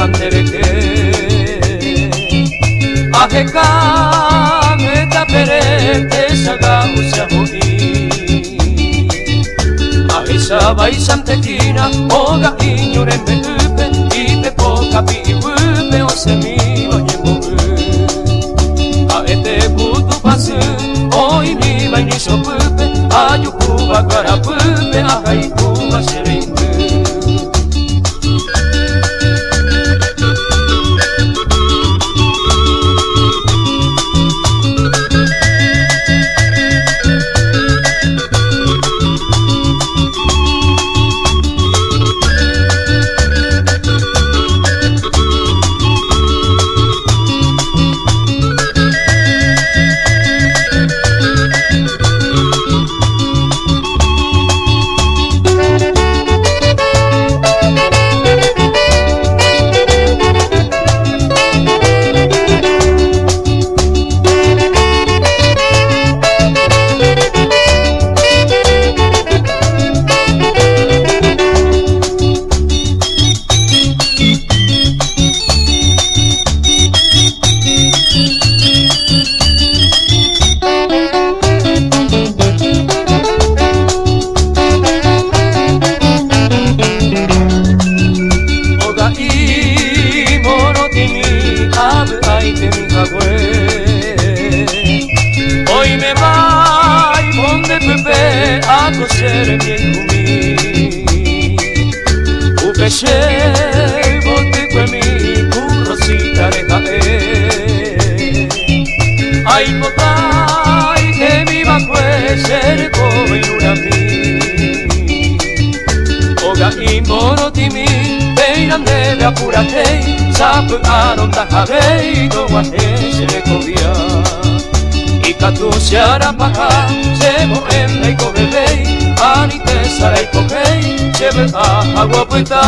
Nderehe Aheka nde tapere techaga'u che aho'i Ahechavaichante hína óga iñu rembe'ýpe Ipepo kapi'iguýpe osẽmíva oñembo'y Ha'ete ku Tupãsy oĩmíva iñichopýpe Ajuhúva kuarapýpe ahayhúva che reindy. Oga'i morotĩmi avy'aitemi hague Oiméva imonde pype ako che rembiayhumi Upe che yvotykuemi ku Rosita reha'e Aipota itemiva'ekue che rekove irurami Oga'i morotĩmi péina ndéve apurahéi Sapy'árõ ndahavéi toguahẽ che rekovia Ikatu che arapaha che mbo'e ndaikovevéi Ani tesarái pohéi che vy'a hague opyta.